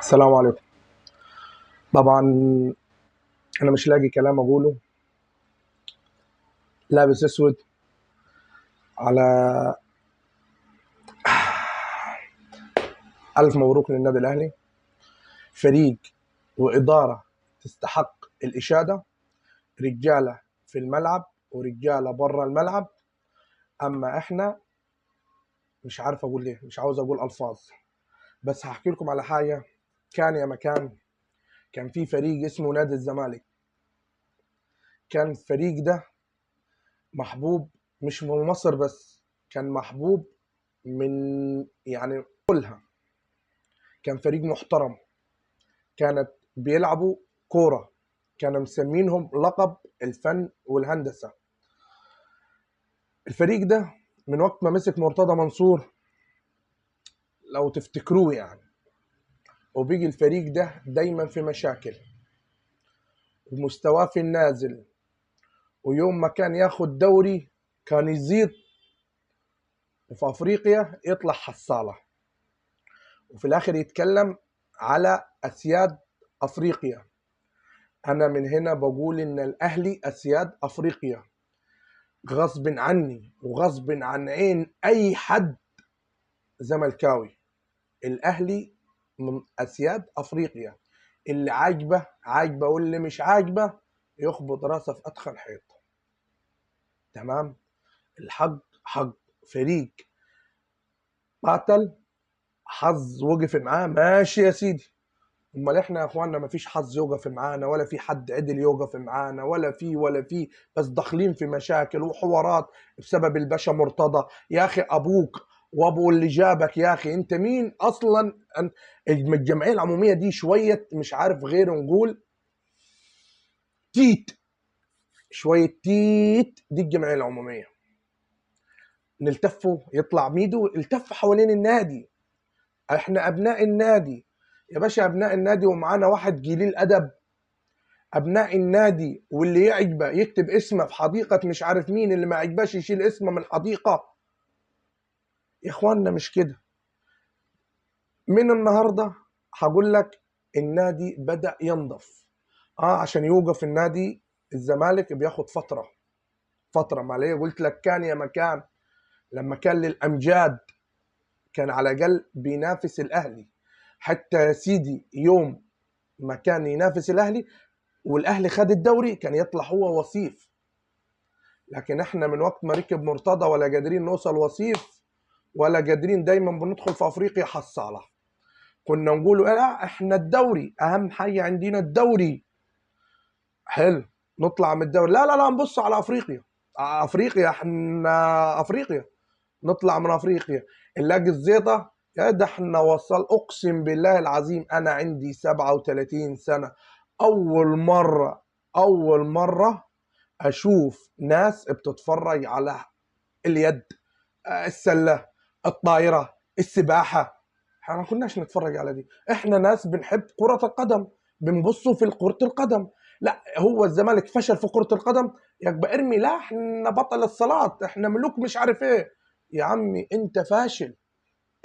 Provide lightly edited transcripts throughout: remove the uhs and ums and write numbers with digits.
السلام عليكم. طبعا انا مش لاقي كلام اقوله. لابس اسود على الف مبروك للنادي الاهلي، فريق واداره تستحق الاشادة، رجاله في الملعب ورجاله بره الملعب. اما احنا مش عارف اقول ايه، مش عاوز اقول الفاظ، بس هحكي لكم على حاجة. كان يا مكان كان في فريق اسمه نادي الزمالك. كان الفريق ده محبوب مش من مصر بس، كان محبوب من يعني كلها. كان فريق محترم، كانت بيلعبوا كورة، كانوا مسمينهم لقب الفن والهندسة. الفريق ده من وقت ما مسك مرتضى منصور لو تفتكروه يعني، وبيجي الفريق ده دايما في مشاكل ومستواه في النازل، ويوم ما كان ياخد دوري كان يزيد، وفي افريقيا يطلع حصالة، وفي الاخر يتكلم على اسياد افريقيا. انا من هنا بقول ان الاهلي اسياد افريقيا غصب عني وغصب عن عين اي حد زملكاوي. الاهلي من اسياد افريقيا، اللي عاجبه عاجبه واللي مش عاجبه يخبط راسه في ادخل حيط. تمام؟ الحق حق، فريق قاتل حظ وقف معاه، ماشي يا سيدي. امال احنا يا اخواننا مفيش حظ يوقف معانا، ولا في حد عدل يوقف معانا، ولا في بس داخلين في مشاكل وحوارات بسبب الباشا مرتضى. يا اخي ابوك وابو اللي جابك، يا اخي انت مين اصلا؟ الجمعية العمومية دي شوية مش عارف غير نقول تيت، شوية تيت. دي الجمعية العمومية نلتفوا، يطلع ميدو التف حوالين النادي. احنا ابناء النادي يا باشا، ابناء النادي، ومعانا واحد جليل ادب. ابناء النادي، واللي يعجبه يكتب اسمه في حديقة مش عارف مين، اللي ما عجباش يشيل اسمه من الحديقة. يا اخوانا مش كده. من النهارده هقول لك النادي بدأ ينضف. عشان يوقف النادي الزمالك بياخد فترة. ما ليه قلت لك كان يا مكان لما كان للامجاد كان على الاقل بينافس الاهلي. حتى يا سيدي يوم ما كان ينافس الاهلي والاهلي خد الدوري كان يطلع هو وصيف. لكن احنا من وقت ما ركب مرتضى ولا قادرين نوصل وصيف، ولا قادرين، دايما بندخل في افريقيا حصاله. كنا نقول لا احنا الدوري اهم حاجة عندنا، الدوري حلو، نطلع من الدوري، لا لا لا نبص على افريقيا، افريقيا احنا افريقيا، نطلع من افريقيا نلاقي الزيطة. يا ده احنا وصل، اقسم بالله العظيم انا عندي 37 سنة، اول مرة اشوف ناس بتتفرج على اليد، السلة، الطائرة، السباحة. احنا ما كناش نتفرج على دي، احنا ناس بنحب كره القدم، بنبصوا في كره القدم. لا هو الزمالك فشل في كره القدم يبقى ارمي، لا احنا بطل الصلاة، احنا ملوك مش عارف ايه. يا عمي انت فاشل،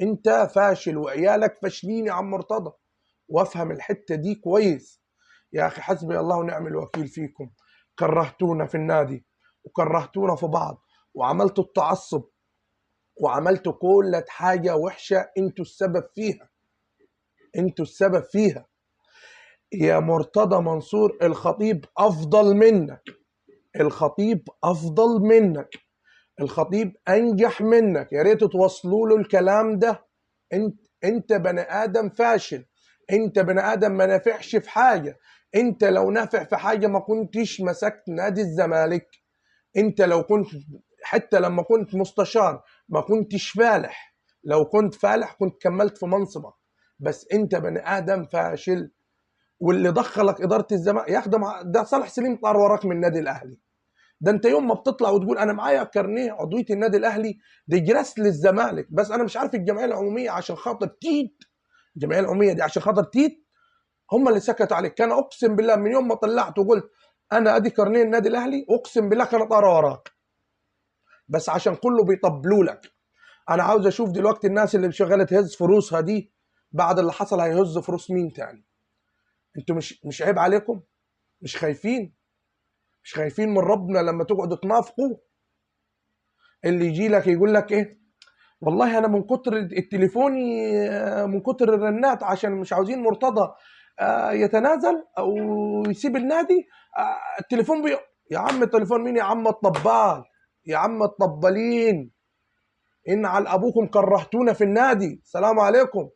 انت فاشل وعيالك فاشلين يا عم مرتضى، وافهم الحتة دي كويس يا اخي. حسبي الله ونعم الوكيل فيكم، كرهتونا في النادي وكرهتونا في بعض، وعملتوا التعصب وعملتوا كل حاجة وحشة، انتوا السبب فيها، انتوا السبب فيها يا مرتضى منصور. الخطيب افضل منك، الخطيب افضل منك، الخطيب انجح منك، يا ريت توصلوا له الكلام ده. انت بني ادم فاشل، انت بني ادم ما نافعش في حاجة. انت لو نافع في حاجة ما كنتش مسكت نادي الزمالك. انت لو كنت حتى لما كنت مستشار ما كنتش فالح، لو كنت فالح كنت كملت في منصبك، بس انت بني ادم فاشل. واللي دخلك ادارة الزمالك يا اخي ده صالح سليم طار وراك من النادي الاهلي. ده انت يوم ما بتطلع وتقول انا معايا كارنيه عضوية النادي الاهلي، دي جرس للزمالك. بس انا مش عارف الجمعية العمومية عشان خاطر تيت، الجمعية العمومية دي عشان خاطر تيت هم اللي سكتوا عليك. كان اقسم بالله من يوم ما طلعت وقلت انا ادي كارنيه النادي الاهلي، اقسم بالله كان طار وراك، بس عشان كله بيطبلوا لك. انا عاوز اشوف دلوقتي الناس اللي شغالة تهز فروسها دي بعد اللي حصل هيهز في روس مين تاني؟ انتوا مش عيب عليكم؟ مش خايفين؟ مش خايفين من ربنا لما تقعدوا تنافقوا؟ اللي يجي لك يقول لك ايه؟ والله انا من كتر التليفون، من كتر الرنات، عشان مش عاوزين مرتضى يتنازل او يسيب النادي، التليفون يا عم التليفون مين يا عم الطبال؟ يا عم الطبالين، ان على ابوكم كرهتونا في النادي. سلام عليكم.